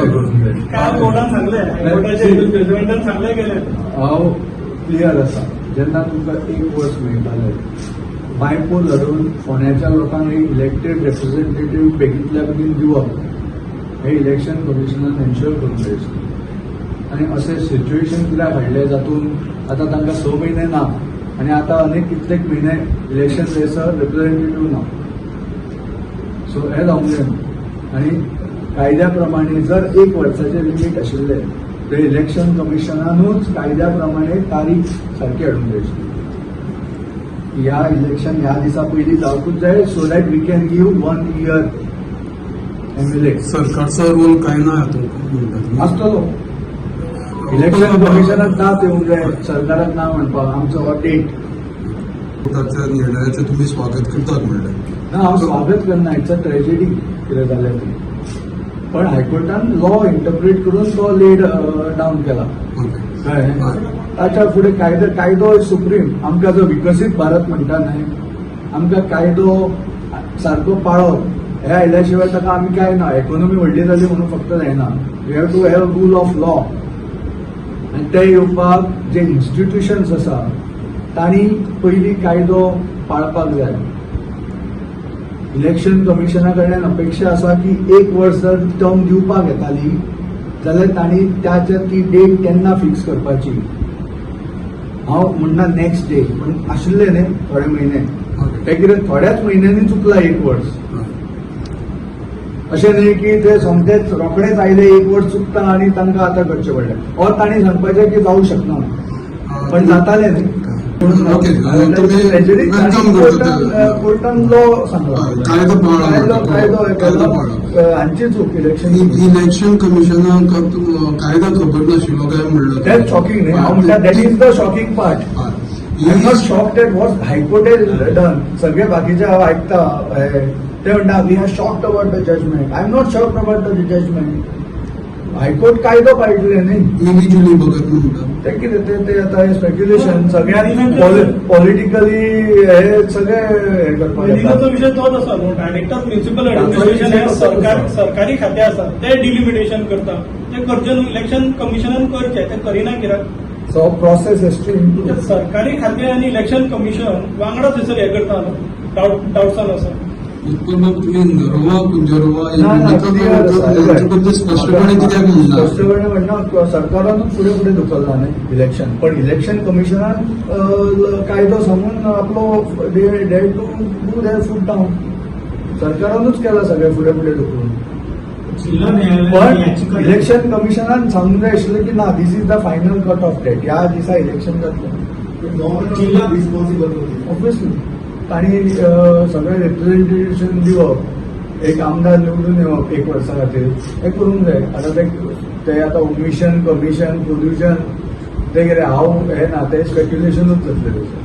करूंक जाय. काल कोर्टान सांगलें, हायकोर्टाच्या जजमेंटान सांगलें गेलें. हांव क्लियर आसा, जेन्ना तुमकां एक वर्स मेळटालें बायपोल हाडून फोंड्याच्या लोकांक एक इलेक्टेड रेप्रेझेंटेटीव बेगींतल्या बेगीन दिवप हें इलेक्शन कमिशनान एन्श्योर करूंक जाय आशिल्लें. आनी अशें सिच्युएशन कित्याक हाडलें जातूंत आतां तांकां 6 म्हयने ना आनी आतां आनीक कितलेक म्हयने इलेक्शन जायसर रिप्रेझेंटेटीव ना. सो हें जावंक जाय न्हू. आनी कायद्या प्रमाणे जर एक वर्साचें लिमीट आशिल्लें तर इलेक्शन कमिशनानूच कायद्या प्रमाणे तारीख सारकी हाडूंक जाय आशिल्ली. ह्या इलेक्शन ह्या दिसा पयलीं जावकूच जाय, so that we can give one year MLA. सरकारचो रोल काय ना हातूंत म्हणटा तुमी? आसतलो. इलेक्शन कमिशनाक ना येवंक जाय सरकाराक ना म्हणपाक आमचो हो डेट. कोर्टाच्या निर्णयाचें तुमी स्वागत करतात म्हणलें. ना, हांव स्वागत करना. It's a tragedy कितें जालें तें, पण हायकोर्टान लॉ इंटरप्रीट करून तो लेड डावन केला. कळ्ळें? ताच्या फुडें कायदो सुप्रीम. आमकां जो विकसीत भारत म्हणटा न्हय, आमकां कायदो सारको पाळप हे आयल्या शिवाय ताका आमी काय ना. इकॉनॉमी व्हडली जाली म्हणून फक्त जायना, you have to have rule of law. आनी ते येवपाक जे इन्स्टिट्युशन्स आसा तांणी पयलीं कायदो पाळपाक जाय. इलेक्शन कमिशना कडल्यान अपेक्षा आसा की एक वर्स जर टर्म दिवपाक येताली जाल्यार तांणी त्याच्या ती डेट केन्ना फिक्स करपाची. हांव म्हणना नेक्स्ट डे, पण आशिल्ले न्ही थोडे म्हयने. ते कितें थोड्याच म्हयन्यांनी चुकला एक वर्स. अशें न्ही की ते सोमतेच रोखडेच आयले, एक वर्स चुकता आनी तांकां आतां करचें पडलें और तांणी सांगपाचें की जावं शकना, पण जातालें न्ही. ओके, तुम्ही welcome करता ते. कोर्टान लॉ सांगला. हय, कायदो पाळा. कायदो कायदो हे कायदो केला. पाळा. हांची चूक इलेक्शन इलेक्शन कमिशनाक कायदा खबर नाशिल्लो काय म्हणलं? That's shocking न्ही. हांव म्हणटा, that is the shocking part. I am not shocked at what High Court has done. सगळे बाकीचे हांव आयकता हे, ते म्हणटा, "We are shocked about the judgment." I am not shocked about the judgment. High Court कायदो पाळटले न्ही. मिली जुली भगत म्हणटा. ते कितें ते ते आतां स्पेक्युलेशन सगळ्यांनी पॉलिटिकली हे सगळे हे करपाक मेलिनाचो येता. विशय तोच आसा न्हू, डायरेक्टर प्रिन्सिपल ताचो ऍडमिनिस्ट्रेशन विशय हे तसोच सरकार आसा. सरकारी खातें आसा, ते डिलिमिटेशन करता. ते करचें न्हू, इलेक्शन कमिशनान करचें, ते करिना कित्याक? So process has to improve. सरकारी खातें आनी इलेक्शन कमिशन वांगडा थंयसर हें करता न्हू, डावट्सान आसा. उत्पल, तुम्ही नरोवा कुंजरोवा ना, ना, clear आसा. यांचे बद्दल स्पष्टपणे कित्याक म्हणना? स्पष्टपणे म्हणना, सरकारानूच फुडें फुडें धुकल्ला न्ही इलेक्शन, पण इलेक्शन कमिशनान कायदो सांगून आपलो they to do their foot down. सरकारानूच केला सगळें फुडें फुडें धुकलून. जिल्हा न्यायालयात पण याचिका इलेक्शन कमिशनान सांगूंक जाय आशिल्लें की ना, this is the final cut off date, ह्या दिसा इलेक्शन जातलें. जिल्हा रिस्पॉन्सिबल. ऑब्वियसली तांणी सगळें रिप्रेझेंटेशन दिवप, एक आमदार निवडून येवप एक वर्सा खातीर, हें करूंक जाय. आतां ते ते आतां ओमिशन, कमिशन, कोल्युजन, ते कितें हांव हें ना, ते स्पेक्युलेशनूच जातलें तशें.